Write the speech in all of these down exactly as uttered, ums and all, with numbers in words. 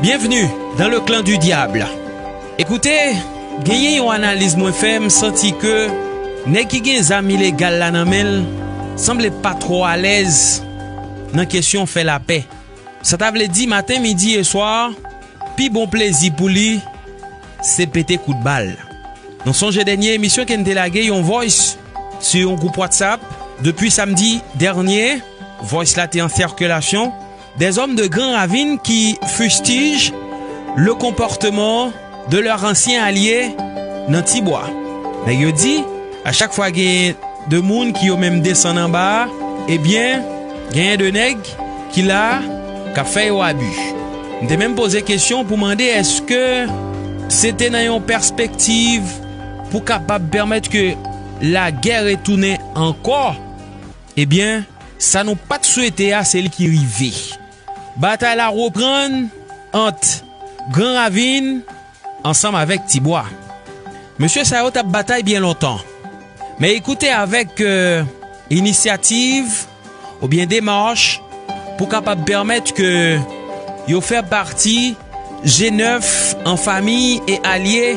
Bienvenue dans le clan du diable. Ekoute, genyen yon analiz mwen fè, m santi ke nèg ki gen zam ilegal la nan men l sanble pa twò alèz nan kesyon fè lapè. Sa ta vle di maten, midi e swa, pi bon plezi pou li, se pete kout bal. Nou sonje dènye emisyon ke n te lage yon voice sou yon gwoup WhatsApp depi samdi dènye. Voice la te an sikilasyon. Des hommes de Grand Ravine qui fustigent le comportement de leur ancien allié nan Tibwa. Nèg yo di, a chak fwa gen de moun ki yo menm desann anba a, ebyen, genyen de nèg ki la k ap fè yo abi. M te menm poze kesyon pou mande èske se te nan yon pèspektiv pou kapab pèmèt ke lagè retounen ankò. Ebyen, sa nou pa t swete a, se li ki rive. Batay la reprann ant Gran Ravin ansanm avèk Tibwa. Mesye sa yo t ap batay byen lontan. Men ekoute, avèk, euh, inisyativ oubyen demach pou kapab pèmèt ke yo fè pati G nèf an fami e alye,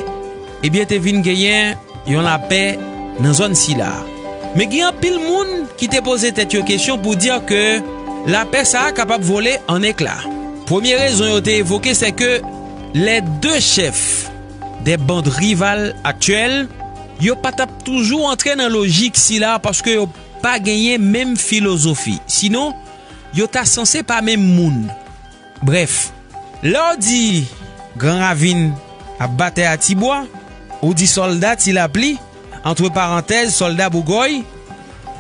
ebyen, te vin genyen yon lapè nan zòn sila. Men gen anpil moun ki te poze tèt yo kesyon pou di ke lapè sa a kapab vole an ekla. Premye rezon yo te evoke, se ke les deux chefs des bandes rivales actuelles, yo pa t ap toujou antre nan lojik sila paske yo pa genyen menm filozofi. Sinon, yo ta sanse pa menm moun. Brèf, lè w di Gran Ravin ap batay a Tibwa, ou di sòlda Ti Lapli, antre parantèz, sòlda Bougòy,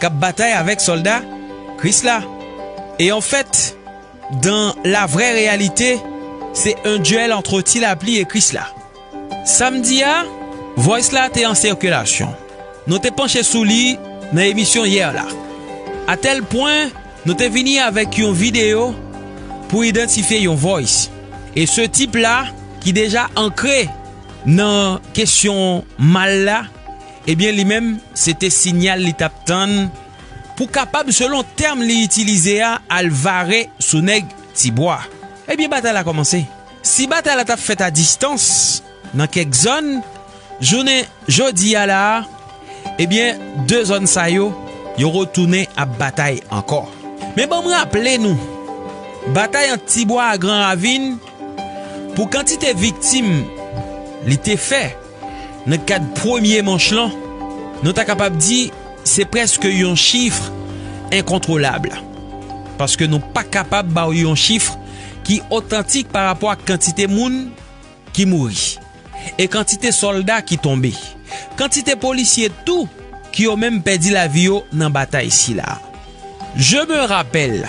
k ap batay avèk sòlda Krisla. E anfèt, dans la vraie réalité, c'est un duel entre Ti Lapli et Krisla. Samdi a, voice la te an sikilasyon. Nou te panche sou li nan emisyon yè la. A tèl pwen, nou te vini avèk yon videyo pou idantifye yon voice. E se tip la, ki deja ankre nan kesyon mal la, ebyen, li menm, se te sinyal li t ap tann pou kapab, selon tèm li itilize a, al vare sou nèg Tibwa. Ebyen, batay la kòmanse. Si batay la t ap fèt a distans, nan kèk zòn, jounen jodi a la a, ebyen, de zòn sa yo, yo retounen ap batay ankò. Men ban m raple nou, batay ant Tibwa a Gran Ravin, pou kantite viktim li te fè nan kad premye manch lan, nou ta kapab di se prèske yon chif enkontwolab. Paske nou pa kapab ba w yon chif ki otantik pa rapò ak kantite moun ki mouri e kantite sòlda ki tonbe, kantite polisye tou ki yo menm pèdi lavi yo nan batay sila. Je me rappelle,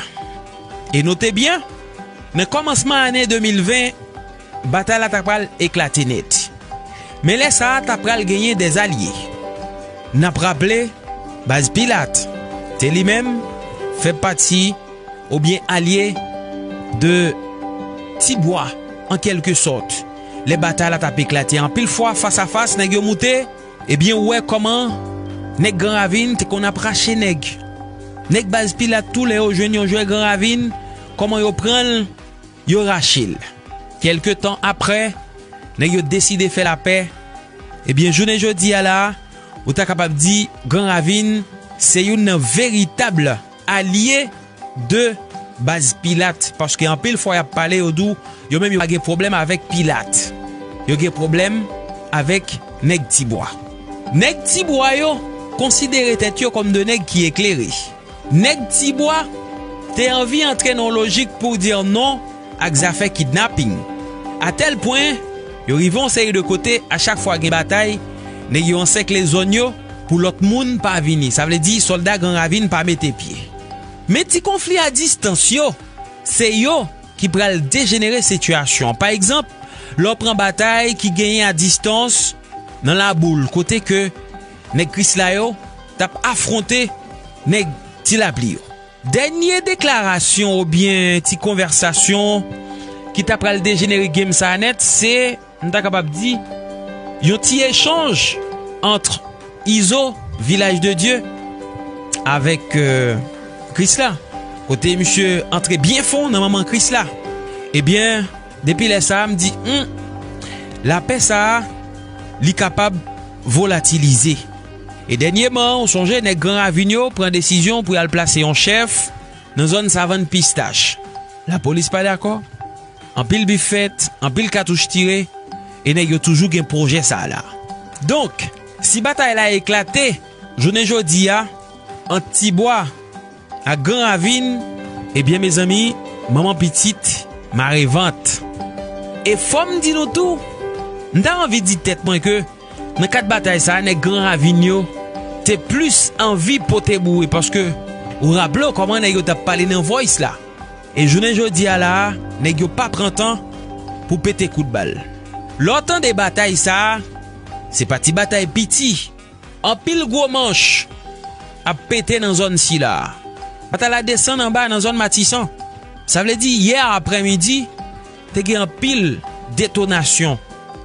e note byen, nan kòmansman ane de mil ven, batay la ta pral eklate nèt. Men lè sa a, ta pral genyen dèzalye. N ap raple, Baz Pilat te li menm fè pati oubyen alye de Tibwa, an kèlke sòt. Lè batay la t ap eklate, anpil fwa, fas a fas, nèg yo moute, ebyen, ou wè kòman nèg Gran Ravin te konn ap rache nèg. Nèg Baz Pilat tou, lè yo jwenn yon jwè Gran Ravin, kòman yo pran l, yo rache l. Kèlke tan aprè, nèg yo deside fè lapè. Ebyen, jounen jodi a la a, ou ta kapab di Gran Ravin se youn nan veritab alye de Baz Pilat, paske anpil fwa y ap pale, yo di w, yo menm yo pa gen pwoblèm avèk Pilat. Yo gen pwoblèm avèk nèg Tibwa. Nèg Tibwa yo konsidere tèt yo kòm de nèg ki eklere. Nèg Tibwa te anvi antre nan yon lojik pou di non ak zafè kidnaping. A tèl pwen, yo rive yon seri de kote, a chak fwa gen batay, nèg yo ansèkle zòn yo pou lòt moun pa vini. Sa vle di, sòlda Gran Ravin pa mete pye. Men ti konfli a distans yo, se yo ki pral dejenere sitiyasyon. Pa egzanp, lè w pran batay ki genyen a distans nan Laboul, kote ke nèg Krisla yo t ap afwonte nèg Ti Lapli yo. Dènye deklarasyon oubyen ti konvèsasyon ki ta pral dejenere game sa a nèt, se, m ta kapab di, yon ti echanj ant Izo, Vilaj de Dye, avèk, euh, Krisla. Kote misye antre byen fon nan manman Krisla. Ebyen, Depi lè sa a, m di, hmm, lapè sa a, li kapab volatilize. E dènyeman, ou sonje nèg Gran Ravin yo pran desizyon pou y al plase yon chèf nan zòn Savann Pistach. Lapolis pa dakò. Anpil bif fèt, anpil katouch tire, e nèg yo toujou gen pwojè sa a la. Donk, si batay la eklate, jounen jodi a, ant Tibwa ak Gran Ravin, ebyen, mezanmi, manman pitit mare vant. E fò m di nou tou, m ta anvi di tèt mwen ke nan kad batay sa a, nèg Gran Ravin yo te plis anvi pote boure, paske ou raple w kòman nèg yo t ap pale nan Voice la. E jounen jodi a la a, nèg yo pa pran tan pou pete kout bal. Lè w tande batay sa a, se pa ti batay piti. Anpil gwo manch ap pete nan zòn sila a. Batay la desann anba nan zòn Matisan. Sa vle di, yè aprèmidi, te gen anpil detonasyon.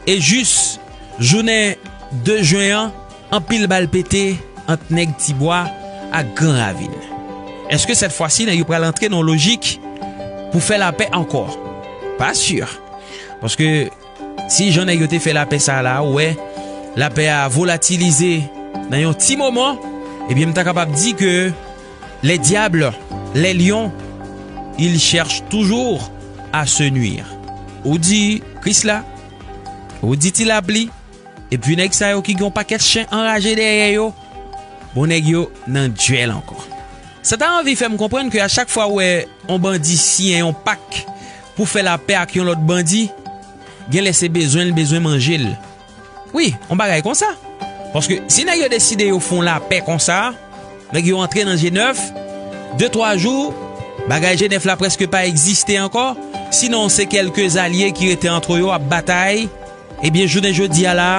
E jis jounen de jen an, anpil bal pete ant nèg Tibwa ak Gran Ravin. Èske sèt fwa si nèg yo pral antre nan lojik pou fè lapè ankò? Pa si. Paske si jan nèg yo te fè lapè sa a la, ou wè, lapè a volatilize nan yon ti moman, ebyen, m ta kapab di ke les diables, les lions, ils cherchent toujours à se nuire. Ou di Krisla, ou di Ti Lapli, epi nèg sa yo ki gen yon pakèt chen anraje dèyè yo, bon, nèg yo nan dyèl ankò. Sa ta anvi fè m konprann ke a chak fwa ou wè yon bandi siyen yon pak pou fè lapè ak yon lòt bandi, gen lè se bezwen l bezwen manje l. Wi, yon bagay konsa. Paske si nèg yo deside yo fè yon lapè konsa, nèg yo antre nan G nèf, de twa jou, bagay G nèf la prèske pa egziste ankò, sinon se kèlke zalye ki rete antre yo ap batay, ebyen, jounen jodi a la,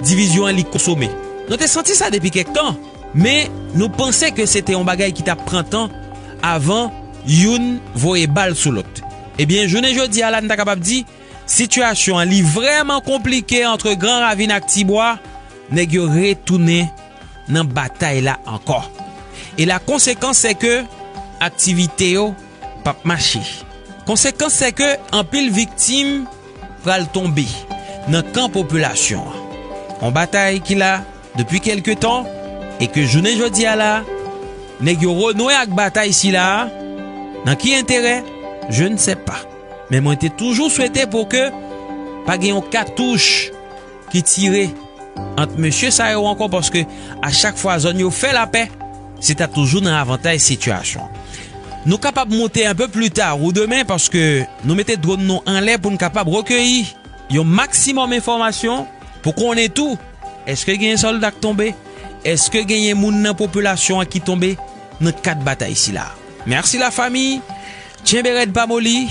divizyon an li konsome. Nou te santi sa depi kèk tan, men nou panse ke se te yon bagay ki t ap pran tan avan youn voye bal sou lòt. Ebyen, jounen jodi a la, n ta kapab di, sitiyasyon an li vrèman konplike ant Gran Ravin ak Tibwa, nèg yo retounen nan batay la ankò. E la konsekans se ke aktivite yo p ap mache. Konsekans se ke anpil viktim pral tonbe nan kan popilasyon an. Yon batay ki la depi kèlke tan e ke jounen jodi a la, nèg yo renwe ak batay sila a. Nan ki enterè? Je ne sais pas. Men mwen te toujou swete pou ke pa gen yon katouch ki tire ant mesye sa yo ankò, paske a chak fwa zòn yo fè lapè, se ta toujou nan avantaj sitiyasyon. Nou kapab monte un peu plus tard ou demen, paske nou mete dwòn nou anlè pou n kapab rekeyi yon maksimòm enfòmasyon pou konnen tou èske genyen sòlda k tonbe, èske genyen moun nan popilasyon an ki tonbe nan kad batay sila. Mèsi lafanmi, tyenbe rèd pa moli.